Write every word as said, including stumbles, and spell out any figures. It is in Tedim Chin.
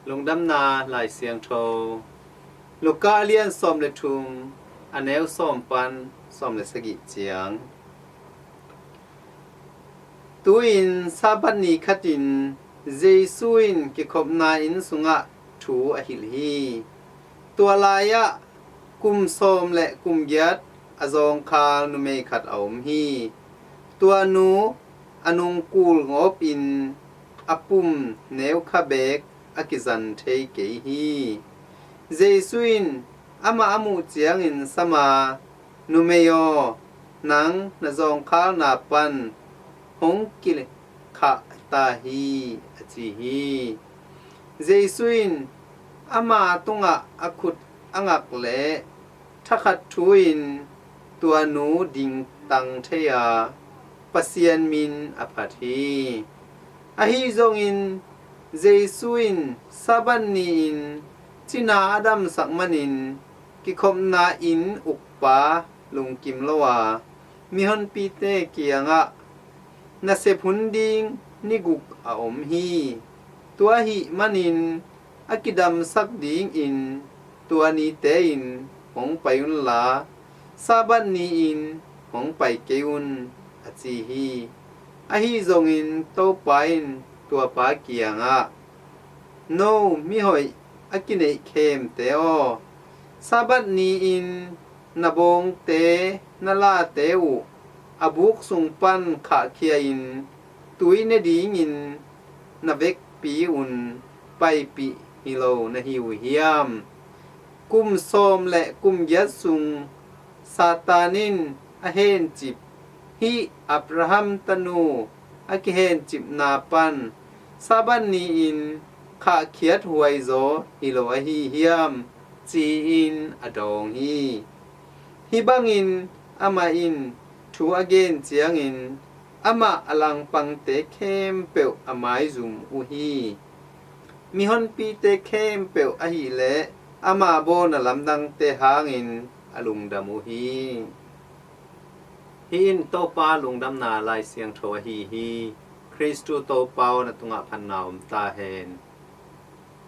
Lungdamna Lai Siangtho, Luka a lian sawm le thum, a neu sawm pan sawm le sagih ciang. Tu-in Sabbath ni khatin Jesu in kikhopna inn sungah thu a hilh hi. Tua lai-ah kum sawm le kum giat a zawngkhal numei khat a om hi. Tua nu a nungkul ngawpin a pum neu kha beek a kizan thei kei hi. Jesu in amah a muh ciangin sam a, "Numei aw, nang na zawngkhalna pan hong kikhah ta hi," a ci hi. Jesu in ama tungah a khut a ngak leh thakhat thu-in tua nu dingtang thei a, Pasian min a phat hi. Ahi zongin Jesu in Sabbath ni-in cina a damsak manin kikhopna inn ukpa lungkim lo a, mihonpite kiangah, "Nasep hun ding ni guk a om hi. Tua ahih manin a kidamsak dingin tua nite in hong pai unla, Sabbath ni-in hong pai kei un," a ci hi. Ahi zongin Topa in tuapa kiangah, "No mihoih a kineih khemte aw, Sabbath ni-in na bawngte, na late uh a buk sung pan khahkhia-in tui ne dingin na vekpi un paipih hi lo na hi uh hiam? Kum sawm le kum giat sung Satan in a hencip hih Abraham tanu a kihencipna pan Sabbath ni-in khahkhiat huaizaw hi lo ahi hiam?" ci-in a dawng hi. Hih bangin amah in thu a gen ciangin amah a langpangte khempeuh a maizum uh hi. Mihonpite khempeuh ahileh ama bawlna lamdangte hangin a lungdam uh hi. Hih in Topa Lungdamna Lai Siangtho ahi hi. Khristu Topa aw, na tungah phatna om ta hen.